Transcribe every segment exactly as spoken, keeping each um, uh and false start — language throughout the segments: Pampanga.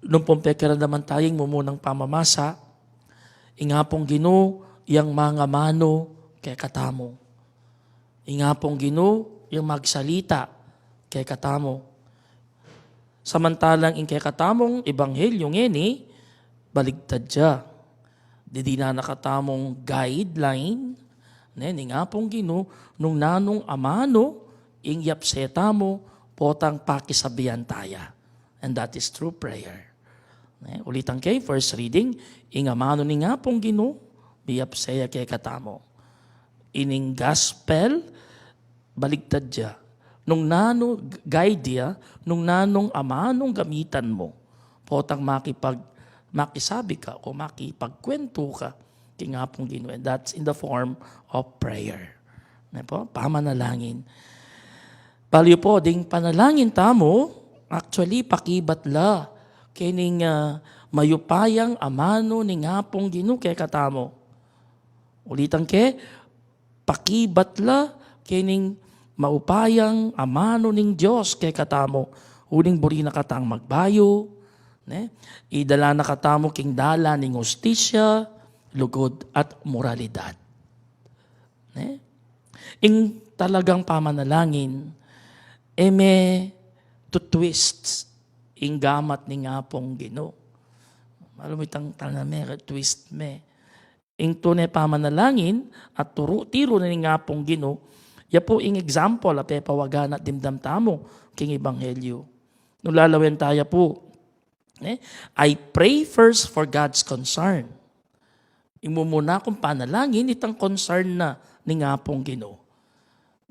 Nung pung pekiramdaman taya ing mumunang pamamasa, ing Apung Ginu yang mangamanu kekatamu. Ing Apung Ginu yang magsalita kekatamu. Samantalang ing kekatamung ebanghelyu ngeni, baligtad ya. Didinan na katamung guideline, ne, ning Apung Ginu, nung nanung amanu ing yapse tamu, potang pakisabian taya. And that is through prayer. Ne, ulitan ke, first reading, ing amanu ning Apung Ginu, miyapse ya kekatamu. Ining gospel, baligtad ya. Nung nanu, guide ya, nung nanung amanung gamitan mu, potang makipag-, makisabi ka o makipagkwentu ka king Apung Ginu. And that's in the form of prayer. Ne po? Pamanalangin. Balu yu po, ding panalangin tamu, actually, pakibat la kening, ah, mayupayang amanu ning Apung Ginu kekatamu. Ulitan ke, pakibat la kening maupayang amanu ning Dios kekatamu, uling buri na katang magbayu, ne? Idala na katamu king dalan ning hustisya, lugud, at moralidad. Ne? Ing talagang pamanalangin, e me tutwist ing gamat ning Apung Ginu. Alam mo itang tanam me, twist me. Ing tune pamanalangin at turu, tiru na ning Apung Ginu, ya po ing example a pepawagan at dimdam tamu king ebanghelyu. Nung lalawen taya po, ne? I pray first for God's concern. Ing mumuna kung panalangin, itang concern na ning Apung Ginu.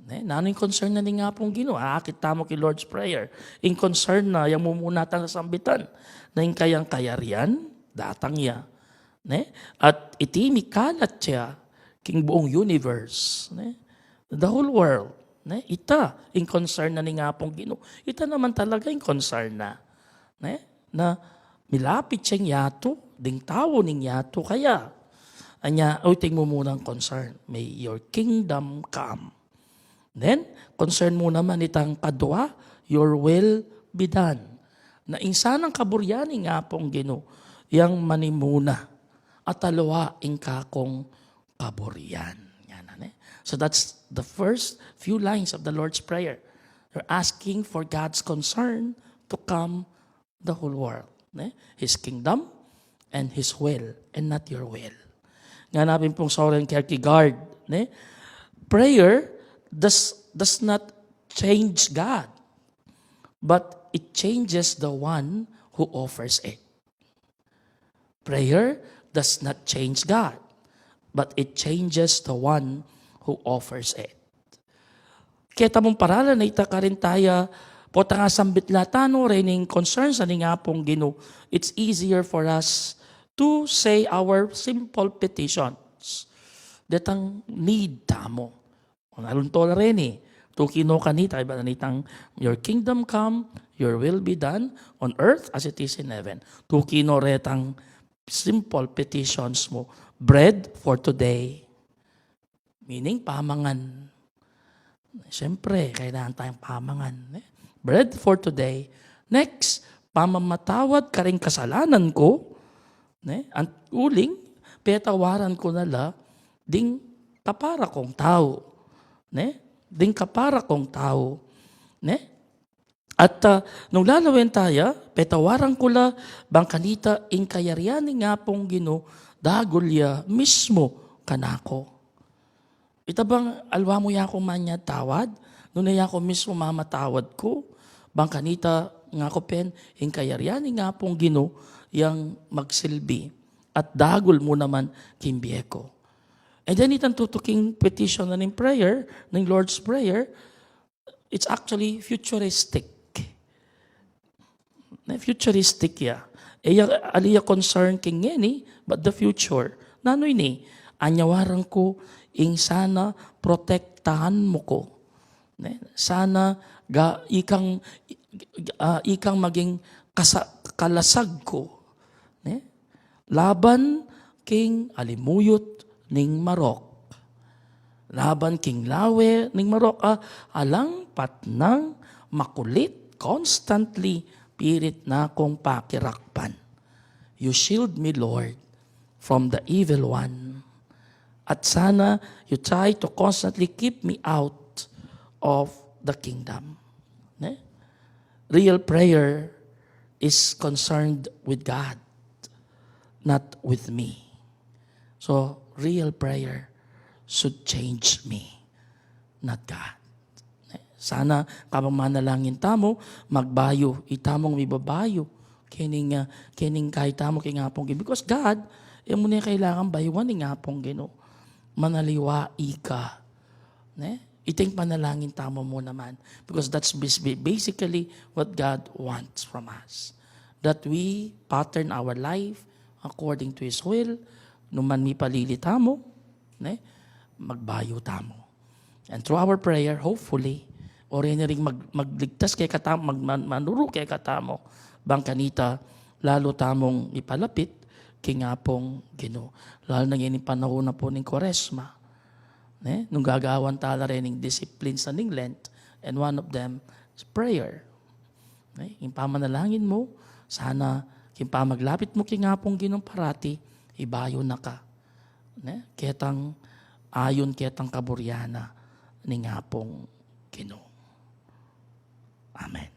Ne? Nanu ing concern na ning Apung Ginu? Aakit tamu king Lord's Prayer. Ing concern na, yang mumuna tang sasambitan, na ing kayang kayarian, datang ya. Ne? At iti mikalat ya king buong universe. Ne? The whole world. Ne? Ita, ing concern na ning Apung Ginu. Ita naman talaga ing concern na. Ne? Na milapit yang yatu, ding tau ning yatu kaya. Anya, o, iti ing mumunang concern, "May your kingdom come." Then, concern mu naman itang kadua, "Your will be done." Na ing sanang kaburian ning Apung Ginu, yang manimuna, at aliwa ing kakung kaburian. Yan, ne? So that's the first few lines of the Lord's Prayer. You're asking for God's concern to come the whole world. Ne? His kingdom and His will, and not your will. Ngana pin pung Soren Kierkegaard, ne? Prayer does, does not change God, but it changes the one who offers it. Prayer does not change God, but it changes the one who offers it. Keta mung paralan na ita karin taya, potang asambit la tanu rening concerns na ning Apung Ginu, it's easier for us to say our simple petitions. Detang need tamu. Kung alunto la reni, tuki no kanita, ibat na nitang, "Your kingdom come, your will be done on earth as it is in heaven." Tuki no retang simple petitions mu. "Bread for today." Meaning, pamangan. Siyempre, kailangan tayong pamangan, eh. "Bread for today." Next, pamamatawad karing kasalanan ku, ne? At uling, petawaran ku na la ding kapara kung tau, ne? Ding kapara kung tau, ne? At, ah, nung lalawen taya, petawaran ku la, bang kanita ing kayarian ning Apung Ginu, dagul ya mismu kanaku. Ita bang aliwa mu ya kung manyatawad, nune ya ku mismu mamatawad ku, bang kanita ngaku pin, ing kayarian ning Apung Ginu yang magsilbi, at dagul mu naman king bie ku. And then itang tutuking petition na ning prayer, ning Lord's Prayer, it's actually futuristic. Ne, futuristic ya. E ya, ali ya concern king ngeni, but the future. Nanu ini? Anyawaran ku ing sana protektahan mu ku. Ne, sana ga-, ikang, ah, ikang maging kasa-, kalasag ku. Ne? Laban king alimuyut ning marok. Laban king lawe ning marok, a, alang patnang makulit, constantly irit na kung pakirakpan. You shield me, Lord, from the evil one. At sana you try to constantly keep me out of the kingdom. Ne? Real prayer is concerned with God, not with me. So, real prayer should change me, not God. Sana, kabang manalangin tamu, magbayu itamung mibabayu kening, ah, kening kaya tamu king Apung Ginu. Because God, e mu ne kailangan bayuan ing Apung Ginu. Manaliwa ika. Ne? Ita ing panalangin tamu mu naman. Because that's bas-, ba-, basically what God wants from us. That we pattern our life according to His will. Nu man mipalili tamu, ne? Magbayu tamu. And through our prayer, hopefully, o rin ring mag-, magligtas kekatamu, mag-, man-, manuru kekatamu, bang kanita, lalu tamung ipalapit king Apung Ginu. Lalu na ngeni ing panahun na pu ning Kuaresma. Ne? Nung gagawan tala rin ing disciplines na ning Lent, and one of them is prayer. Ne? Ing pamanalangin mu, sana king pamaglapit mu king Apung Ginu parati, ibayu na ka. Ne? Ketang ayun, ketang kaburian na ning Apung Ginu. Amen.